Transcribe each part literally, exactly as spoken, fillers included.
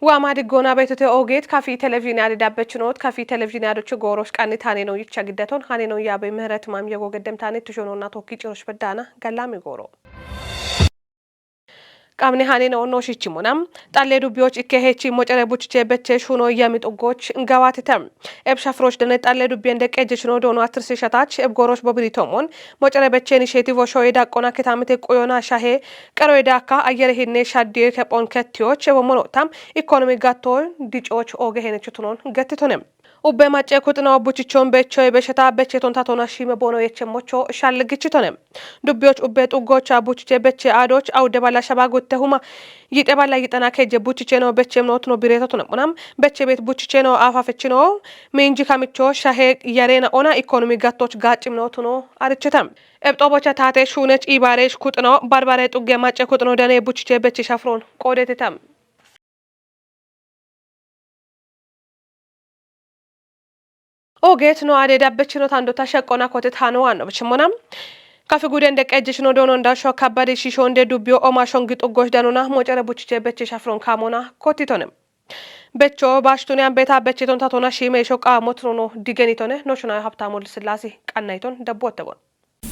Waama diggoona beetote oogeet kafi televizhiine adi dabbechinoot, kafi televizhiine adochu goorosh qanni taane no yicha giddaton hane no yaabe ምህረት ማም የጎ ገደም taane tushonoonna tokki cirosh beddaana gallaami gooro. Qabne hane no no shichimona. Xalle dubbiyoch ikke hechi mocere buchiche beche shuno yami xuggoch gawaatite. Ebsha firoch dene xalle dubbiyen deqqe jechino doono atirsi shatach eb goorosh bobiri tomon. Mocere beche initiative osho eda qona ketamite quyona shahe qero eda akka ayyere hinne shaddiye kephon kettiyoch ebo monotam economy gatto dicoch ooge henecho tunon gettitone. Ubbe macce kuxino buchichon becho ebesheta becheton tatona shime bono yeche mocho shalligichitone. Dubbiyoch ubbe xuggocha buchiche beche adoch awude balla shaba gutte huma yite balla yitana keje buchicheno bechem no tuno bireto tune bunam beche bet buchicheno afafechino minji kamicho shahe yarena ona economy gattoch gaccim no tuno arichetam. Ebxobocha taate shunech ibaresh kuxino barbare xugge macce kuxino dane buchiche beche shafron qodetetam. Oogeet no ade dabbechino tandota sheqqona kotet hano waanno bichimona. Kafi guden deqqe jechino doonon dasho kabbadi shishonde dubbiyo oma shongi xuggosh danona mocere buchiche beche shafron kamona kotitone. Becho bashtune ambeta becheton tatona shime isho qaamot no no digenitone no shuna habtamol sillasi qannayton dabbotte bon.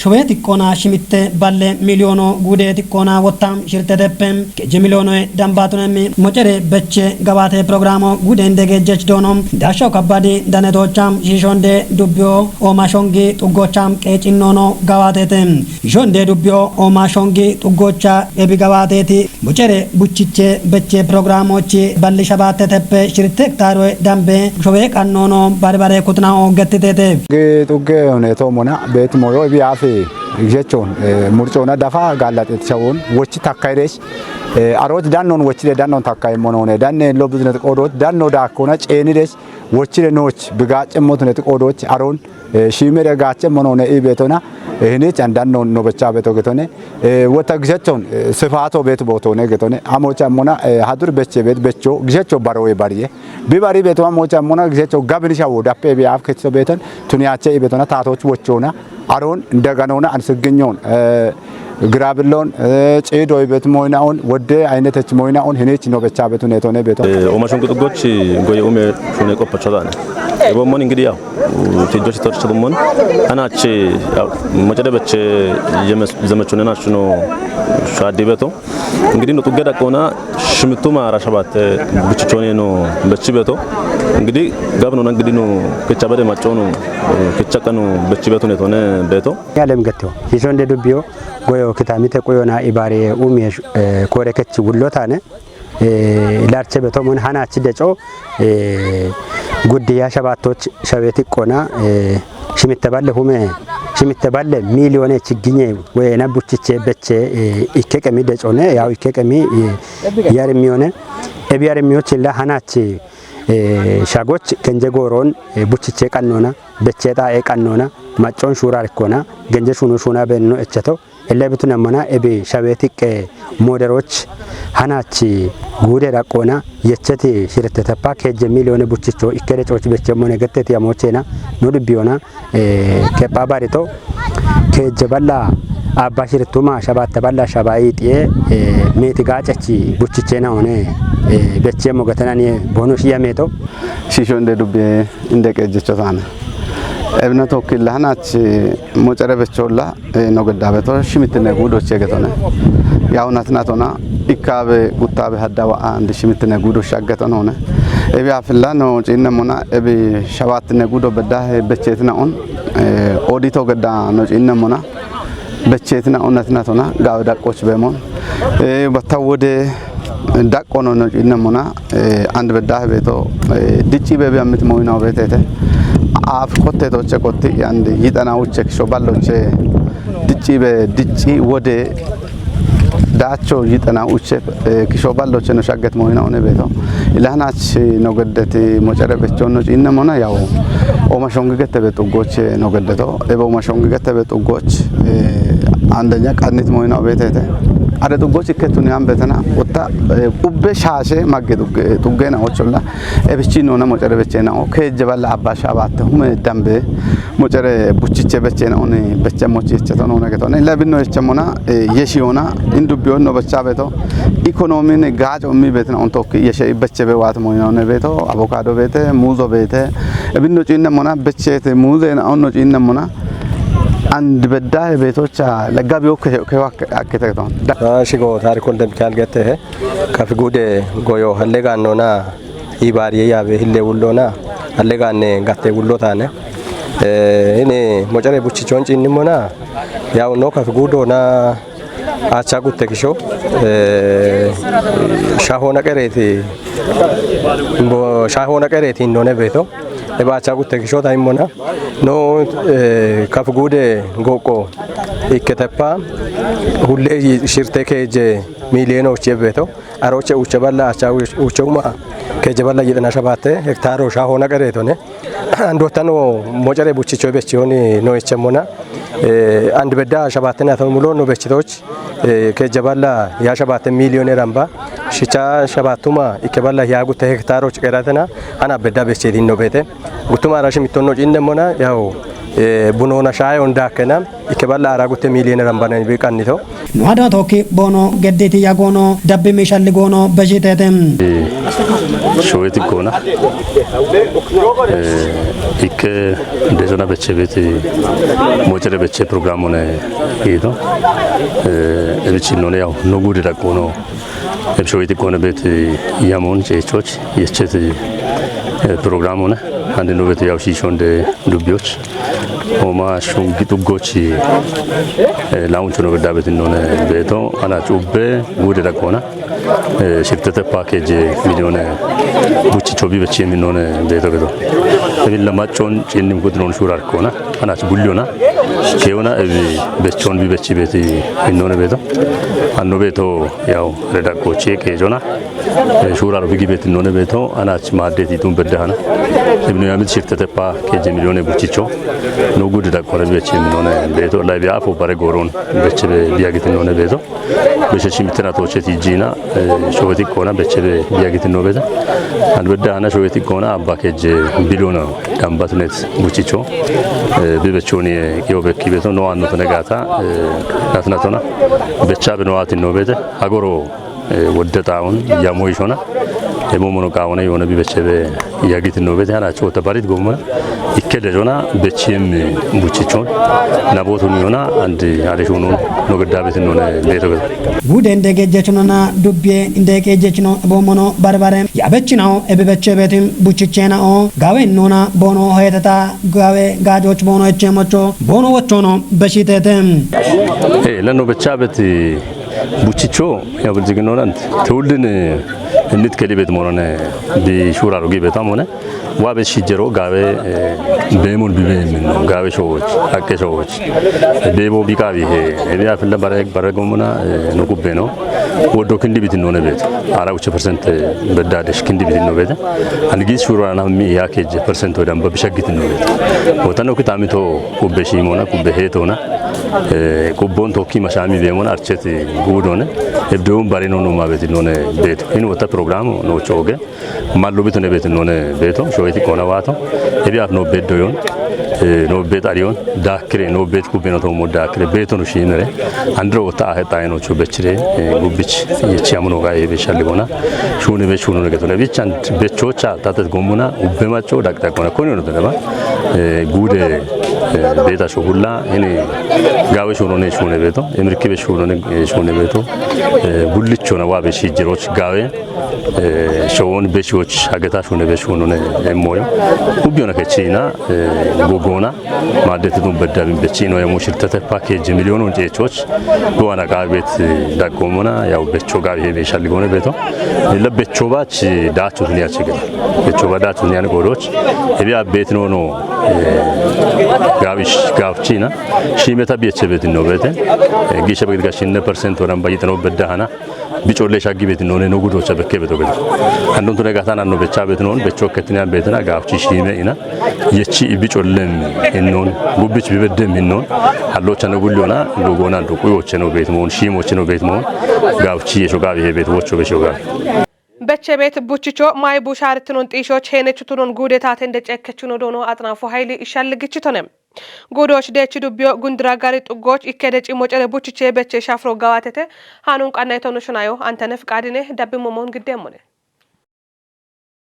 Showee xiqqoona shimitte balle miliyoono guudee xiqqoona wotta shirteteppe keje miliyoonoe dambaatunenni mocere beche gawaate pirogiraamo guudeen degeejjech doono. Daashaw kabbadi danetoocha shiishonde dubbiyo ooma shongi xuggoocha qeecinnoono gawaatete. Shiishonde dubbiyo ooma shongi xuggoocha ebi gawaateeti. Mocere buchiche beche pirogiraamochi balli shabaateteppe shirte hektaaroe dambe showee qannoono barbare kutinaho gettitete. Gi xugge hone toomona beeti moyo ibi afi jechoon murcoona dafa gaallaxet shawon wochi takkayiresh aroot dannoon wochide dannoon takkayemmonoone danne lo biznet qoodoch danno daakkona ceenidesh wochide nooch bigaacce motunet qoodoch aroon shiimere gaacce monoone ibeetona hinich an dannoon nobecha beto getone wota gisechoon sifaato beet bootone getone amocha mona hadur beche beet becho gisecho barowe bariye. Bibari beto amocha mona gisecho gabin shawo dappe bi af ketso beton tuniyache ibetona taatoch wochona aron daganona an sigginyon girabillon ciido ibet moynaon wodde aynetech moynaon hinich nobecha betu netone beto. Omashon quxuggoch goye ume shune qoppacho daane. Ebommon ingidi yaw tijjoch torch dummon anache mocede beche yemes zemechunen ashuno shadi beto. Ingidi no xugge daqqoona shimittu maara shabatte bichichoone no bechi beto. Ingidi gabinona ingidi no kicha bede maccono kicha qanu bechi beto netone beto. Yalem getto. Hishonde dubbiyo goyo kitamite quyona ibare umiye kore kechi wullotane. Larche beto mon hanachi deco guddiya shabattoch shaweti qona shimitte balle hume shimitte balle miliyone chigginye wena buchiche beche ikke qemi decone yaw ikke qemi yar miyone ebi yar miyochilla hanachi shagoch kenje goron buchiche qannona beche ta e qannona maccon shurar ikkona genje shuno shuna benno echato. Ille bitu namana ebi shaweti qe moderoch hanachi gude daqqoona yecheti shirteteppa keje miliyone buchicho ikkede cooch beche mone getteti amochena no dubbiyona kepha barito keje balla abba shirtuma shabatte balla shabayi xiye meti gaacechi buchichena one beche mo getenani bono shiyameto. Shisho inde dubbiye inde qeejjecho taana. Ebna tokkilla hanachi mocere becholla no geddabeto shimitine gudoche getone. Yaw natnatona ikkabe guttabe haddawa andi shimitine gudo shaggetonone. Ebi afilla no cinne mona ebi shabatine gudo bedda bechetina on odito gedda no cinne mona. Bechetina on natnatona gawe daqqoch bemon. Batta wode daqqono no cinne mona. Andibe dahe beto dicci be bi amit moyna betete af kotte toche kotti andi yitana uche kisho balloche dicci be dicci wode dacho yitana uche kisho balloche no shagget moyna one beto ilahana chi no geddeti mocere bechon no cinne mona yawo oma shongi gette betu goche no geddeto ebe oma shongi gette betu goch andenya qannit moyna betete. Are xuggoch ikketuni an betena utta ubbe shaashe magge xuggena ocholla ebichi nona mocere bechena o keje balla abba shabatte hume dambe mocere buchiche bechena oni beche mochi echeto nona getone labinno echemona yeshi ona indubbi onno becha beto Ikonomin gaaco mi betina on tokki yeshe bechebe wat moyna ne beto, avocado bete, muzo bete, ebinno cinne mona bechete, muze na onno cinne mona, and bedda he betocha, legga biyo ke, ke wak akete ton. Da- Ah, shigo tarikon dem kyan gete he. Kafi gude goyo halle ganno na, ibariye yabe hille wullo na, halle ganne gatte wullo tane. Eh, ini mocare bucci conci inni mona, yaw no kafi gudo na, acha gutte kisho, eh, shahona qereti, mbo shahona qereti none beto. Eba acha gutte kisho ta immona. No, eh, kafi gude goqo ikketepa, hulle shirte keje miliyeno uche beto. Aroche uche balla acha uche uma keje balla yedena shabate hektaro shahona qeretone. Andottano mocare buchicho bechiyoni no ichemona. Eh, and bedda shabatten aton mulo no bechitoch, eh, keje balla ya shabatte miliyone ramba. Shicha shabattuma ikke balla ya gutte hektaro qeratena, ana bedda bechitin no bete. Guttuma ara shimitton no cinne mona, yaw, eh, bunona shayon dakkena, ikke balla ara gutte miliyone ramba ne bi qannito. Nuada toki bono gedditi yagono dabbi mishalli gono bejitete. Showeti gona. Eh, ikke dezona beche beti mocere beche programone ito. Eh, ebichi none yaw, no gude da gono. Ebshoweti gona beti yamon chechoch, yecheti, eh, programone. Hande no beti yaw shishonde dubioch. Oma shungi tuggochi, eh, launcho no bedda beti none beto, ana chubbe, gude da gona. Eh, shirtete package miliyone buchicho bi bechi mi none beto beto. Ebi la machon chinnim gudron shurar kona, ana chubulliona. Keona ebi bechon bi bechi beti mi none beto. Anno beto yaw reda goche kejona. Eh, shurar bigi beti none beto, ana ch madeti tum bedda hana. Ebi no yamit shirtete package miliyone buchicho. No gude da kona bi bechi mi none beto. La bi afo bare goron beche be biagiti none beto. Beshe shimitena toche tijina, eh, showeti gona beche be biagiti no beta. And bedda hana showeti gona abba keje biliyona dambat net buchicho. Eh, bi bechoni, eh, yo bekki beto no anno tone gata, eh, natna tona. Becha be no ati no beta. Agoro, eh, wodde taun yamo ishona. Emo mono kawane yona bi beche be yagiti no bete hana chota barit gomma. Ikke de zona bechim buchichon. Na botun yona and are shunun no gedda betin none beto beto. Gude ndege jechunona dubye ndege jechuno bomono barbare. Ya bechino ebe beche betin buchichena o. Gawe nona bono hoyetata gawe gajoch bono echemocho. Bono wochono bechitete. Eh, lano becha beti buchicho, ya bilzigino nan. Tuldin, eh, nit keli bet monone, bi shura rogi betamone. Wa be shijero gawe, eh, bemon bibe min, gawe showoch, akke showoch. Bebo bika bi he, ebi afilla bare, bare gomuna, eh, no kubeno. Wo do kindi bitin none bet. Ara uche percent, eh, bedda desh kindi bitin no bet. Algi shura na mi ya keje percent o damba bishagitin no bet. Wotano kitami to kubbe shimona, kubbe hetona. Eh, kubbon tokki mashami bemon archet gudone. Ebdewon bare no no mabeti none beto. Hin wota program no choge. Mallu bitune beti none beto. Shoyeti kona wato. Ebi af no beddo yon. Eh, no bet ariyon. Dakre no bet kubbeno to mo dakre. Beto no shinere. Andro wota ahe taino cho bechire. Eh, gubbich. Yechi amuno ga ebe shalli gona. Shune be shunu ne getone. Bichan bechocha tatet gomuna. Ubbe macho dak dak gona. Koni no tene ba. Eh, gude, eh, beta shogulla, ini gawe shunone shune beto, emirki be shunone, eh, shune beto, eh, bullichona wa be shijiroch gawe, eh, showon be shoch ageta shune be shunone, eh, moyo. Ubiyona ke china, eh, gogona, madete dum bedda bin be chino ya mushirtete package miliyonun je choch, go ana gabet, eh, dagomona, ya becho gawe be shaligone beto. Illa becho ba chi dachu niya chigel. Becho ba dachu niya goroch. Ebi abet no no. Eh, gavish, gavchina. Shimeta bi eche betin no bete. Eh, gisha begit gashinne percent oran bayit no bedda hana. Bicholle shaggi betin no ne no gudo cha bekke beto beto. Andon tune gata nan no becha betin no, becho ketne an betin na gavchi shime ina. Yechi bichollem innon. Gubbich bi beddem innon. Hallo cha no gullona, gogona do kuyo cheno bet mon, shimo cheno bet mon. Gavchi yesho gavi he bet wocho besho gavi. Beche bet buchicho may bu sharitnon xishoch henechutunon gude taten de cekkechuno dono atnafu hayli ishalgichitone. Guudoch deechi dubbiyo gundira gari xuggoch ikkede cimmo cere buchiche beche shafro gawatete hanun qanna itono shunayo Antene Fiqaadine dabbi momon giddeemmone.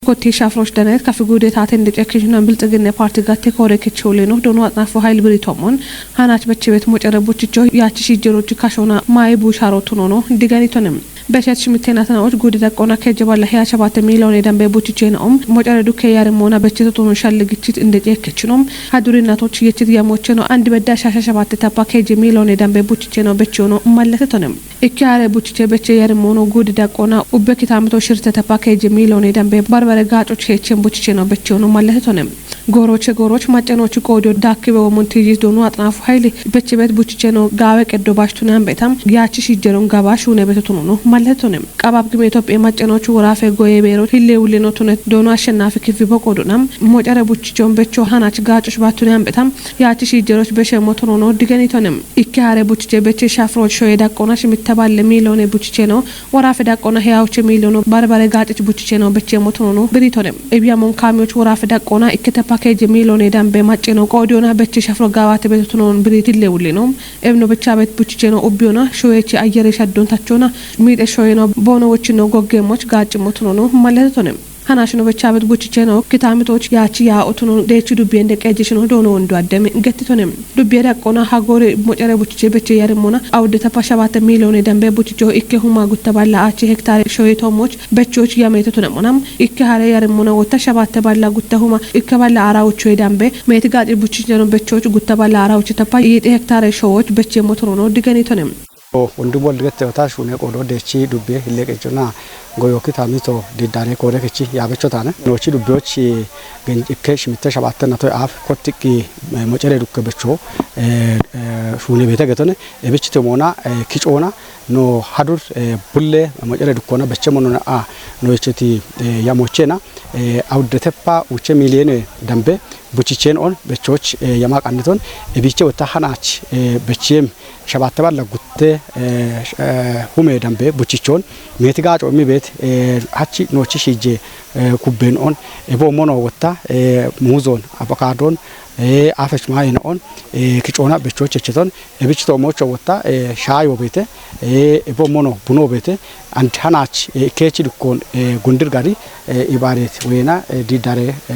Kotti shafroch danet kafi guude taten de cekkishina bilxiginne parti gatte koore kechole no dono atnafu hayl biri tomon hanach beche bet mo cere buchicho yachi shijjerochi kashona mayi bu sharo tunono digani tonem. Beshet shimite natnaoch guude daqqona kejje balla heya shabate milyone dambe buchichena om mo cere dukke yare mona beche totono shalle gichit inde cekkechino. Haduri natoch yechit yamocheno andi bedda shasha shabate tapa kejje milyone dambe buchicheno bechono mallete tonem. Ikke hare buchiche beche yare mono guude daqqona ubbe kitamito shirte tapa kejje milyone dambe barbare gaacoch hechen buchicheno bechono mallete tonem. Goroche goroch macenochi qoodiyo daakkibe womon tijis dono atnafu hayli beche bet buchicheno gaawe qeddo bashtunan betam yachi shijjeron gaba shune beto tunono mallete tonem. Qabab gime Itophiya macenochi worafe goye beero hille wullino tunet dono Ashshennafi kifi boqodunam mo cere buchichon becho hanach gaacoch batunan betam yachi shijjeroch beshe motonono digani tonem. Ikke hare buchiche beche shafroch shoye daqqona shimitta balle milyone buchicheno worafe daqqona heyawoche milyone barbare gaacoch buchicheno beche motonono biri tonem. Ebiyamon kamioch worafe daqqona ikkete pakeje milyone dambe maceno qoodiyona beche shafro gawate beto tunono biri tille wullino. Ebno becha bet buchicheno ubbiyona shoyeche ayyere shaddon tachona miite shoyeno bono wochino goggemoch gaaci motonono mallete tonem. Hanashino becha bet buchicheno kitamitoch yachi ya otono deechi dubbi ende qejjeshino dono wondo addeme getti tonem. Dubbi daqqona hagore mo cere buchiche beche yare mona awde tapa shabate milyone dambe buchicho ikke huma gutta balla achi hektare shoye tomoch bechoch yamete tonemona. Ikke hare yare mona wotta shabate balla gutta huma ikke balla ara uchoye dambe meti gaaci buchicheno bechoch gutta balla ara uche tapa yiti hektare showoch beche motonono digani tonem. Wondimu Woldigettewota shuune qoodo deechi dubbe hille qejjona goyoki tamito diddare koore kechi yaabecho taane. Noochi dubbeochi gen-, ikke shimitte shabaattenna toy aaf kottiqqi, eh, mo cere dukke becho, eh, eh, shuune beete getone, ebichi temoona, eh, kicoona, no hadur, eh, bulle mo cere dukkona beche monona a, no echeti, eh, yamochena, eh, awdeteppa uche milyene dambe buchichen on bechoch, eh, yama qanniton, ebiche wotta hanach, eh, bechem shabatte balla gutte, eh, sh-, eh, hume dambe buchichon, meti gaaco mi bet, eh, hachi noochi shije, eh, kubben on, ebo mono wotta, eh, muuzon, avocadon, eh, afech mayen on, eh, kicoona bechoch echeton, ebich to mocho wotta, eh, shayo bete, eh, ebo mono buno bete, and hanach, eh, kechi dukkon, eh, gundir gari, eh, ibaret wena, eh, didare, eh,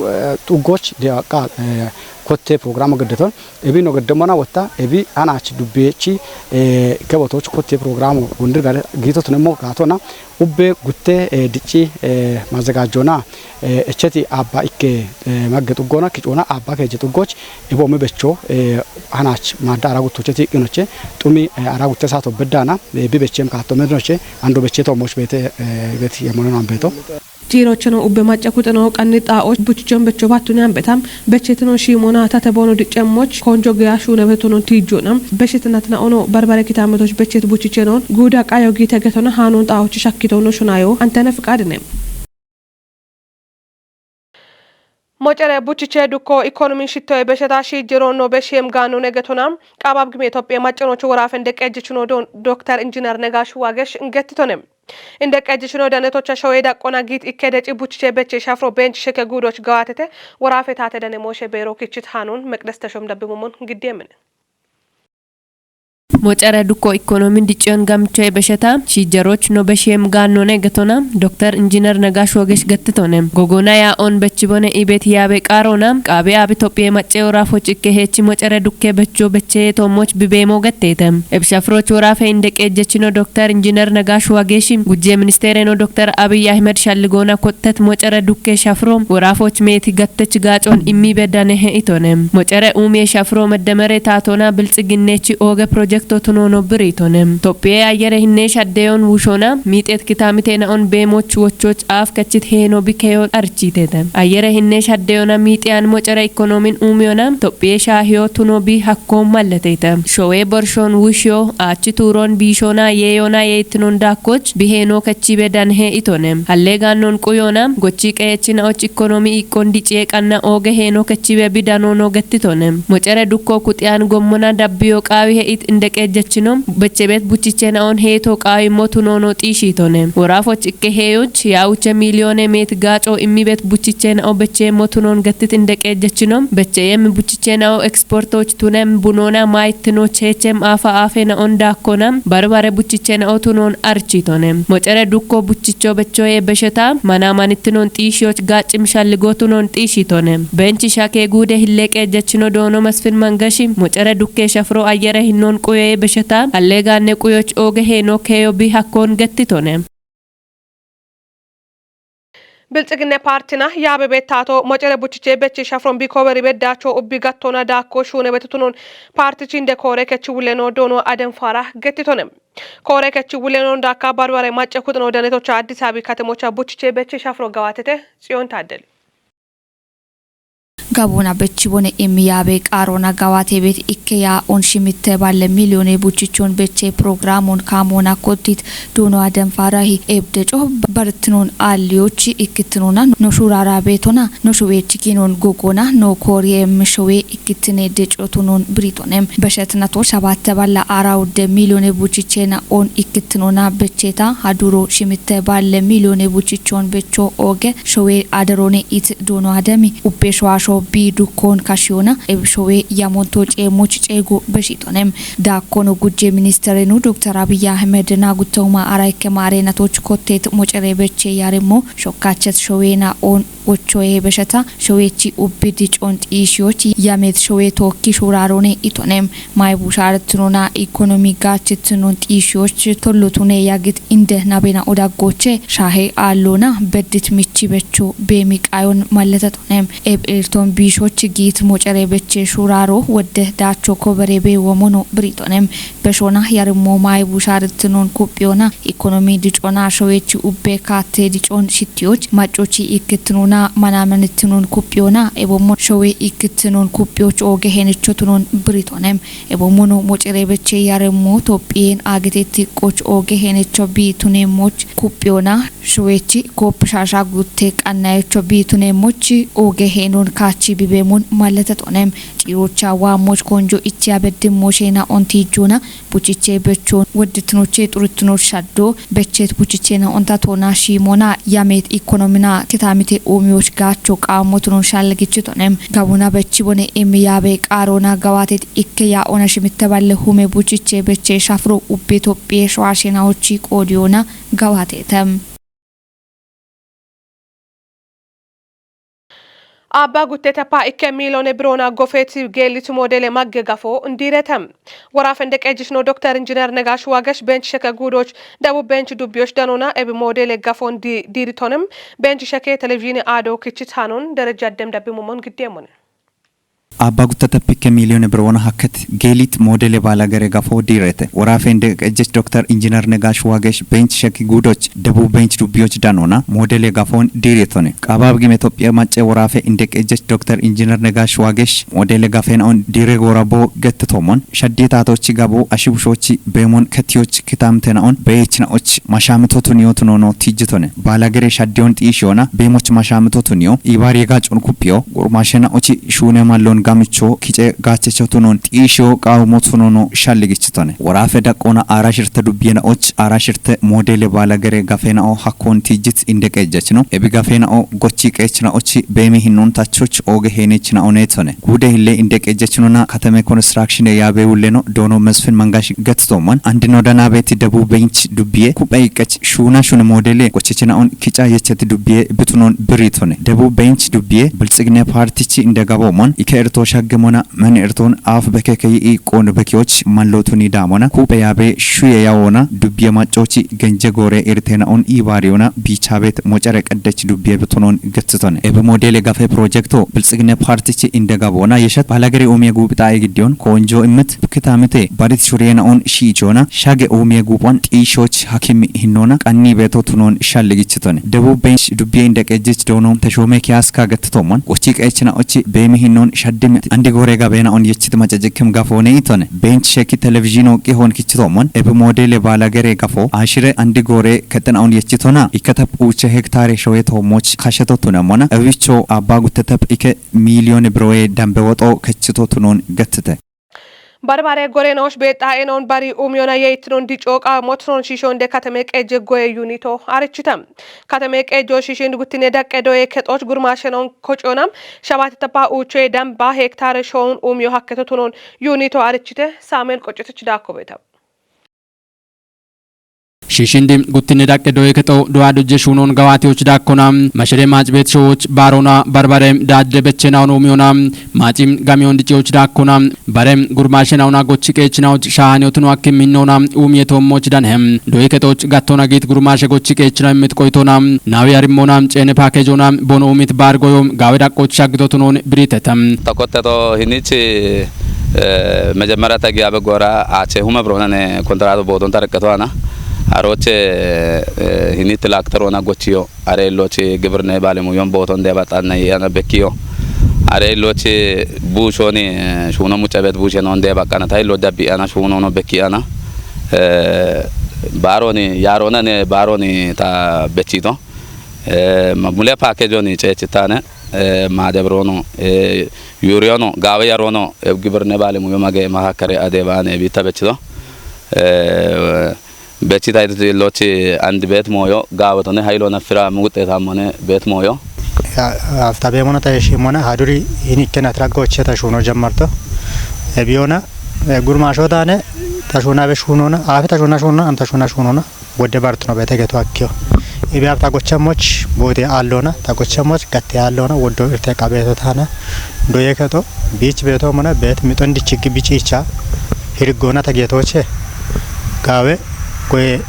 eh, xuggoch de aqa, eh, kotte programo geddeton, ebi no geddemona wotta, ebi hanach dubbechi, eh, kebotoch kotte programo gundir gari gito tunemo gatona, ubbe gutte, eh, dicci, eh, mazegajjona, eh, echeti abba ikke, eh, magge xuggona, kicona abba keje xuggoch, ebo me becho, eh, hanach madda ara guttocheti qinoche, xumi, eh, ara gutte sato beddana, eh, bi bechem kato mednoche, ando beche to moch bete, eh, bet yemono nambeto. Tiirocheno ubbe macca kuxeno qanni xaa'och buchichon becho battune ambetam, bechetino shiimona tate boono diccemmoch konjo geya shuune betono tiijjo'nam, beshetinatina ono barbare kitaametoch bechet buchichenon guuda qayo giite getona haanon xaa'och shakkitono shunayo Antene Fiqaadine. Mo cere buchiche dukko ikonomi shittoye besheta shiijjeronno beshem gaanone getona, qabab gime Itophiya maccanochu woraafen deqqejjichino do-, Dokter Injiiner Negash Wagesh ingettitone. Inde qejjishino danetocha shoye daqqona giit ikke deci buchiche beche shafro bench sheke guudoch gawatete woraafe taate dane mooshe beero kichit haanun Meqdes Teshom dabbimomon giddi emine. Mo cere dukko ikkonomin dicciyon gamchoye besheta shiijjeroch no beshem gaannone getona Dokter Injiiner Negash Wagesh gettitone. Gogona ya on bechibone ibet yaabe qaarona qaabe ab Itophiye macce woraafoch ikke heechi mo cere dukke becho becheye toomoch bibeemo getteete. Ebshafroch woraafe inde qeejjechino Dokter Injiiner Nagaash Waageeshi, gujjee ministeereno Dokter Abiy Ahmed shalligoona kottet mocere dukke shafro woraafoch meeti gattech gaacon immiibe dane he'itone. Mocere uumie shafro meddemere taatona bilxiginnechi ooge pirojekto tunoono biriitone. Tophiye ayyere hinne shaddeyon wushona miixeet kitaamite na'on beemoch wochoch aaf kechit heeno bikeyon archiitete. Ayyere hinne shaddeyona miixiyan mocere ikkonoomin uumiyona Tophiye shaahiyo tuno bi hakko malleteete. Showe borshon wushiyo aachi tuuron biishona yeeyona yeeytinon daakkoch biheeno kechibe danhe itone. Halle gaannon quyona gochi qeyechi na'och ikkonoomi iqqon diciye qanna ooge heeno kechibe bi danono gettitone. Mocere dukko kuxiyan gommona dabbiyo qaawi he'it inde qeejjachino, beche beet buchichena on heeto qaawimmo tunoono xiishiitone. Woraafoch ikke heeyoch yaa'uche miiliyoone meet gaaco immi beet buchichena o becheemmo tunoon gattit inde qeejjachino, beche yem buchichena o eksportoch tunem bunoona maayittinoch heechem aafa aafena on daakkona, barbare buchichena o tunoon archiitone. Mocere dukko buchicho bechoye besheta, mana manittinoon xiishiyoch gaaccim shalligo tunoon xiishiitone. Benchi shake guude hille qeejjachino doono Mesfin Mangashi, mocere dukke shafro ayyere hinnoon quyoye besheta, alleegaanne quyoch ooge heeno keeyo bi hakkoon gattitone. Bilxiginne paartina yaabe beettaato mocere buchiche bechi shafron bi kooberi beddaacho ubbi gattoona daakko shuune betutunoon paartichi inde koore kechi wuleno doono aden faara gattitone. Koore kechi wuleno daakka barbare macce kuxino danetocha Addis Abi katemocha buchiche bechi shafro gawaatete Tsiyoon Taaddeli. Gabuna bechi bone immi yaabe qaarona gawaate beet ikke yaa on shimitte balle miiliyoone buchichon beche programon kaamona kottit doono aden faarahi ebdeco bartinoon aalliyochi ikkitinoona no shurara beetona no shuwechi kinon gogona no kooriye mishowe ikkitine deco tunoon biritonem. Beshet nato shabatte balla ara udde miiliyoone buchichena on ikkitinoona becheta haduro shimitte balle miiliyoone buchichon becho ooge showe aderone it doono ademi ubbe showasho bi dukkoon kashiyoona eb showe yamonto ceemoch ceego beshitonem. Daakkono gujje ministerenu Doktor Abiy Ahmed na guttooma ara ikke maare natoch kottet mocere beche yaremmo shokkachet showe na on wochoye besheta showechi ubbi dicon xiishiyoch yamet showe tookki shurarone itonem. Maayi bushaartunona ikonomi gaachitunon xiishiyoch tollotune yagit inde nabena odaggoche shahe aallona beddit michi becho beemi qayon malletetonem. Eb irton biishoch giit mocere beche shuraro wodde daacho kobere be womono biritonem. Beshona yarimmo maayi bushaartunon kuphiyona ikonomi dicona showechi ubbe kaatte dicon shittiyoch maccochi ikkittinona manamenittinon kuphiyona ebommo showe ikkittinon kuphiyoch ooge henechotunon biritonem. Ebommono mocere beche yaremmo Tophiyen aagetetti qoch ooge henecho bi tunemmoch kuphiyona showechi koopishasha gutte qannayecho bi tunemmoch ooge henon kaachi bibeemon malletetonem. Ciirocha waammoch konjo ichiya beddimmo sheena ontijona buchiche bechon wodditinoche xuritinoch shaddo bechet buchichena ontatona shiimona yamet ikonomina kitaamite uumiyoch gaacho qaammotunon shalligichitonem. Gabuna bechi bone immi yaabe qaarona gawaatet ikke yaa ona shimitte balle hume buchiche beche shafro ubbe Tophiye showashenaochi qoodiyona gawaatetem. Abba gutte teppa ikke miiliyoone biroona gofeeti geellit moodele magge gafo ndiirete. Woraafe inde qeejjishino Doktor Injiiner Negash Wagesh bench sheke guudoch Debub bench dubbiyoch danona ebi moodele gafon di-, diiritonem. Bench sheke televizhiine aado kichit hanon derejja dem dabbi momon giddeemone. Abba gutte teppa ikke miiliyoone biroona hakket geellit moodele baalagere gafo diirete. Woraafe inde qeejjech Doktor Injiiner Negash Wagesh bench sheke guudoch Debub bench dubbiyoch danona moodele gafon diiritone. Qaabab gime Tophiya macce woraafe inde qeejjech Doktor Injiiner Negash Wagesh moodele gafena on diire goora bo gettitoomon. Shaddi taatochi gabo ashibushochi beemon ketiyoch kitaamtena on beechna'och mashaamitotu niyotu noono tijjitone. Baalagere shaddiyon xiishiyoona beemoch mashaamitotu niyo ibaar yegacon kuphiyo gurmashena'ochi shuune mallon gamicho kice gaachechotu noon xiishiyo qaawumotu noono shalligichitone. Woraafe daqqoona aara shirte dubbiyena'och aara shirte moodele baalagere gafena'o hakkoon tijjit inde qeejjachino. Ebi gafena'o gochi qeechna'ochi beemi hinnon tachoch ooge heenechna'o neetone. Guude hille inde qeejjachinona katame konistrakshine yaabe wulleno doono Mesfin Mangash gettitoomon. Andino danaabeeti Debub bench dubbiye kuphe iqqech shuuna shune moodele gochechina'on kica yecheti dubbiye bitunon biritone. Debub bench dubbiye Biltsigne paartichi inde gaboomon ike irto shaggemona men irton aaf bekeke yi'i qoon bekiyoch mallotuni daamona kuphe yaabe shuye yawoona dubbiye maccochi genje goore irtena'on ibaariyona biichaabet mocere qeddech dubbiye bitunon gettitone. Ebi moodele gafe pirojekto Biltsigne paartichi inde gaboona yeshat baalagere uumiye guuphixa'e giddiyon koonjo immit kitaamite barit shuriyena'on shiichona shage uumiye guuphan xiishoch hakim hinnoona qanni beetotu noon shalligichitone. Debub bench dubbiye inde qeejjech doono Teshoome Kiyaaska gettitoomon gochi qeechna'ochi beemi hinnoon shaddim andi goore gabeena'on yechit macajikkim gafoone itone. Bench sheki televizhiino qihoon kichitoomon ebi moodele baalagere gafo ashire andi goore kexena'on yechitona ikkatep uuche hektaare showe toommoch kashetotunemona ewicho abba guttetep ike miiliyoone birowe dambe woxo kechitotu noon gettite. Barbare gorenoch beexxa'enoon bari umiyona yeitinoon dico qaamootinoon shiishoonde katame qeejje goye yunito arichite. Katame qeejjo shiishiin guttinne daqqe doye kexooch gurmaashenoon kociyona shabaati tappa uuchoye damba hektaare shoun umiyo hakketotunoon yunito arichite. Saamu'eel Qoccotich daakko beeta. Shishindi guttinne daqqe doye kexo do'a dojje shuunon gawaatiyoch daakkona. Mashire maaci beet showoch baarona barbare daadde bechena ono umiyona. Maaci gamiyon diciyoch daakkona. Bare gurmaashe nauna gochi qeechinawoch shaahaniyotuno akkim hinnona uumiye toommoch danhe. Doye kexoch gattona giit gurmaashe gochi qeechina immit qoytona. Nawi arimmona ceene paakejona bono uumit baar goyo gaawe daqqoch shaggitotunon biriteta. Tokkotte to hinichi, eh, mejemmera ta giyabe gora ache hume biroonen kontiraato booton tarqeto ana. Aroche, eh, hinit lakterona gochiyo. Are illochi gibirne baalemuyon booton debaxanna yana bekkiyo. Are illochi buushoni, eh, shuuno mucabet buushenon debaqana ta illo dabbi ana shuuno no bekki ana. Eh, baaroni, yaarona ne baaroni ta bechito. Eh, ma-, mule package oni ceechitane, eh, maade biroono, eh, yuriyono, gaawe yarono, eh, gibirne baalemuyo mage mahakkare adebane bitta bechito. Eh, Bechita illochi andi beet mooyo, gaawetone hayilona fira muguxxeetammone beet mooyo. Ya, afta beemona ta heshiimona haduri hin ikkena tiraggoche ta shuuno jammarto. Ebiyona, eh, gurmaasho daane ta shuunabe shuunona, afi ta shuuna shuunona, an ta shuuna shuunona, wodde bartino beete geto akkiyo. Ibi afta gochamoch boode aallona, ta gochamoch gatte aallona, woddo irte qabeeto taana. Doye kexo, biich beeto mona, beet mixon dichiggi biciicha, hiriggoona ta geetooche, gaawe, goye,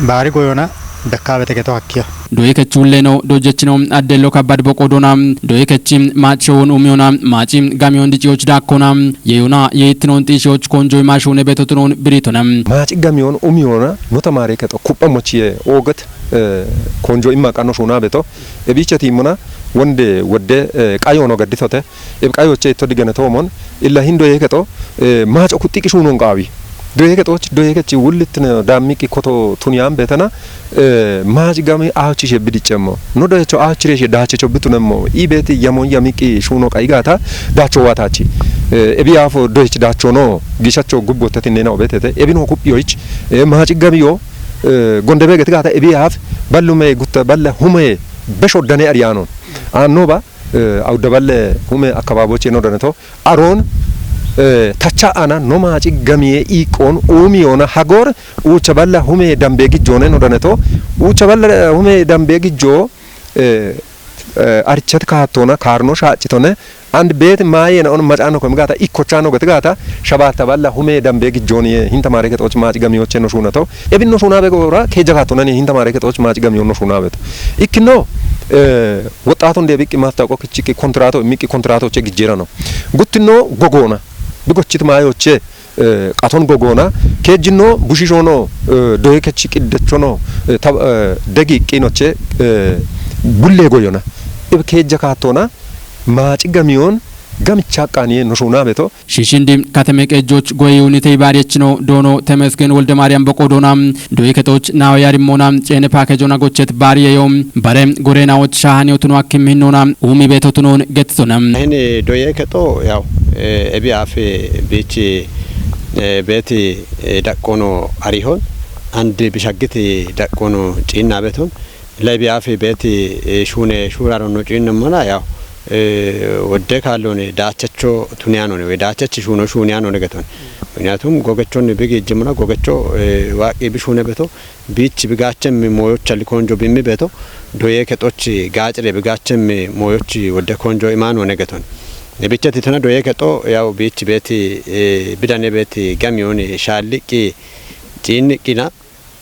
baari goyona, bekkaawete geto hakkiyo. Doye kechuulleno, dojechino, addello kabbad boqodona, doye kechi, maac showon umiyona, maaci, gamiyon diciyoch daakkona, yeyona, yeittinon xiishiyoch konjoy maashuune betotunon biritona. Maaci gamiyon umiyona, no tamaare kexo, kupha mochiye, ooget, eh, konjo imma qanno shuuna beto, ebiicha tiimona, wonde, wodde, eh, qayono gadditote, Eb qayoche itto digane toomon, illa hin doye kexo, eh, maaco kuxxiqi shuunon qaawi. Doye kexoch, doye kechi wullittine daammiqi koto tuniyaan beetana, eh, maaci gami aawchishe bidiccemmo. No doyecho aawchireshe daachecho bitunemmo. I beeti yamon yamiqi shuuno qayi gaata daacho waatachi. Eh, ebi yaafo doyech daacho no, gishacho gubbotte tinnena obetete. Ebi no kuphiyoch, eh, maaci gamiyo, eh, gonde beegeti gaata ebi yaaf ballume gutta balle hume besho dane ariyaanon. Aannoba, eh, awudda balle hume akkabaabooche no daneto. Aroon, eh, tacha ana no maaci gamiye iiqqoon uumi yoona hagoor uucha balla hume dambe gijjoone no daneto. Uucha balla, eh, hume dambe gijjoo, eh, eh, arichet kaattoona kaarno shaaccitone. And beet maayeena on macaano komi gaata ikkochaano gati gaata shabaatta balla hume dambe gijjooni hin tamaare kexooch maaci gamiyoche no shuunato. Ebin no shuunaabe goora keeja kaattoonani hin tamaare kexooch maaci gamiyoon no shuunaabeto. Ikkino, eh, Woxxaaton deebiqqi mastawoqo kichiqqi kontiraato immiqqi kontiraato che gijjeerano. Guttino gogoona. Bigochit maayoche, eh, qaton gogoona. Keejjino bushishono, eh, doye kechi qiddechono, eh, tab-, eh, degi qinoche, eh, bulle goyona. Ib keejja kaattona, maaci gamiyon, gamicha qaaniye no shuunaabeto. Shishindi katame qeejjoch goye unite ibaariyechino doono Temesgen Wolde Maariyam boqo doona doye kexooch naawe yarimmoona ceene paakejona gochet baariyeyo bare goreenawoch shaahaniyotuno akkim hinnoona uumi beetotunoon gettitona. Hini doye kexo yaw, eh, ebi afi biichi, eh, beeti, eh, daqqoono arihon andi bishaggiti daqqoono ciinna beton Lebi afi beeti, eh, shuune shuuraaronno cuyinnemmona, yaw, eh, wodde kaalloone daachacho tuniyaanoone woy daachachi shuuno shuuniyaanoone geton. Miniyaatum gogechonni bi giijjimmona, gogecho, eh, waaqqi bi shuune beto, biich bi gaachemmi mooyocha likoonjo bimmi beto, doyee kexochi gaacire bi gaachemmi mooyochi wodde koonjo imaanoone geton. Bicha titona doyee kexo, yaw, biich beeti, eh, bidane beeti gamiyooni shaalliqqi ciinniqqina,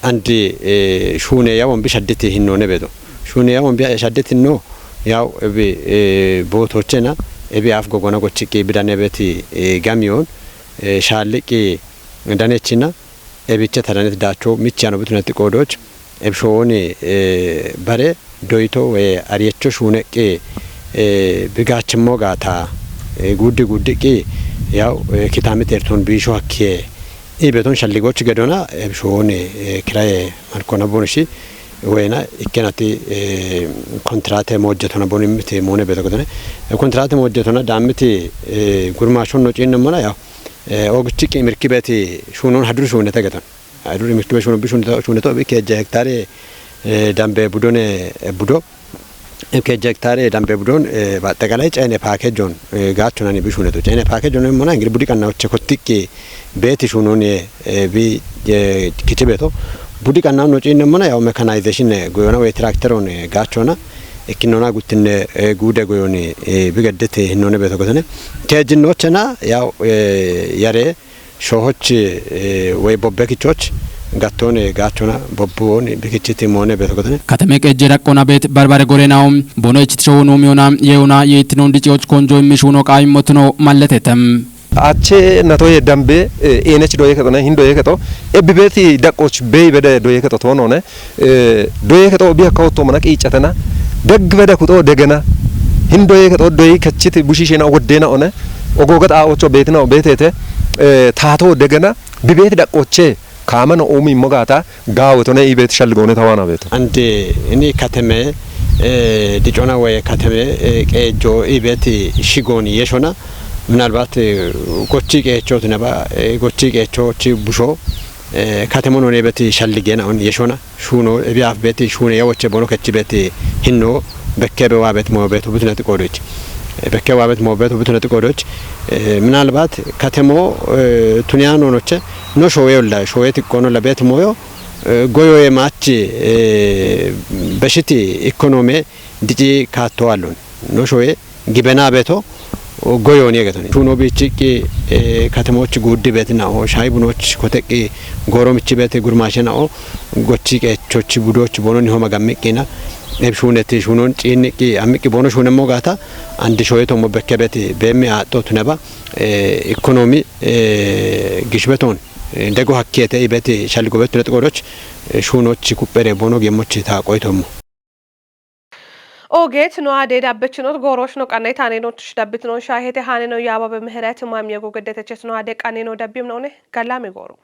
Andi, eh, shuune yawon bi shadditi hinnoone bedo. Shuune yawon bi shadditi no, yaw ebi, eh, bootochena, ebi af gogona gochiqqi bidane beti, eh, gamiyon, eh, shaalliqqi danechina, ebiche tadaneti daacho michiyano bituneti qoodoch, eb showoni, eh, bare, doyito, eh, ariyecho shuuneqqi, eh, bigachimmo gaata, eh, guddi guddiqqi, yaw, eh, kitami terton biisho hakkiye, I beton shalligoch gedona, eh, showoni, eh, kiraye malkona bonushi, wena ikkenati, eh, kontrate mojjetona bonu immiti mone beto gedone. Eh, kontrate mojjetona dammiti, eh, gurmashon no ciinnemmona, yaw, Ogichi qimirki beeti shuunon haduri shuunete geton. Haduri mirki be shuunon bi shuunete, shuunete obi keejja hektaare, eh, dambe budone, eh, budo. Keejja hektaare dambe budon, eh, baaxxeqalay cayne paakejon, eh, gaachonani bi shuuneto. Cayne paakejon mona ingiri budi qannawoche kottiqqi beeti shuunon, eh, bi, eh, kichi beeto. Budi qannawo no ciinne mona yaw mechanization, eh, goyona we trakteron, eh, gaachona. Ikkinona guttinne, eh, guude goyoni, eh, bi geddete hinnoone beeto gotone. Keejjinnochena yaw, eh, yare shoohoch, eh, we bobbe kichoch gattoon, eh, gaachona bobbuon bi kichiti moone beeto gotone. Kateme qeejje raqqona beet barbare gorenawo bono ichit showono miyona yeuna yeitino diciyoch konjo immishuno qaayimmotuno malletetem. Ache nato ye dambe, eh, enech doye keto ne, hin doye keto. Ebbi beeti daqqoch bey bede doye keto tono ne. Eh, doye keto bi akka otto mana qiicatena. Deg bede kuto degena. Hin doye keto doyi kachiti bushishena woddena one. Ogoga xaa'ocho beetina beetete, eh, taato degena. Bi beeti daqqoche kaamano umi immo gaata. Gaawe tone i beeti shalligoone tawaana beeto. Andi ini kateme, eh, dicona woye kateme, eh, qeejjo i beeti shigooni yeshona. Minalbat, eh, gochi qeechooti naba, eh, gochi qeechochi busho, eh, katemono ne beeti shalligena on yeshona. Shuuno ebi af beeti shuune yawoche bono kechi beeti hinno bekke be waa beeti mo beeto butunati qoodoch. Eh, bekke waa beeti mo beeto butunati qoodoch. Eh, minalbat katemo, eh, tuniya nonoche no showe yolla, showe tiqqono la beeti moyo, eh, goyoye maachi, eh, beshiti ikonome dici kaatto allon. No showe gibena beeto goyooni egeton. Shuuno bichiqqi, eh, katemoch guuddi beeti nao, shayi bunoch koteqqi gooromichi beeti gurmaashe nao, gochi qeechochi budoch bono niho magammiqqina, eb shuuneti shuunon ciinniqqi ammiqqi bono shuunemmo gaata, andi showe tommo bekke beeti beemmi aaxxo tuneba, eh, ikonomi, eh, gishbeton, eh, dego hakkiete i beeti shalligo beeti tunati qoodoch, eh, shuunoch kuphede bono geemmoch taa qoyitommo. Oogeet no aadee dabbechinot gooroosh no qanne taaneenooch dabbitinoon shaahete haane no yaababe mihiret maamye gogeddetechis no aadee qanne no dabbim noone gallaame gooro.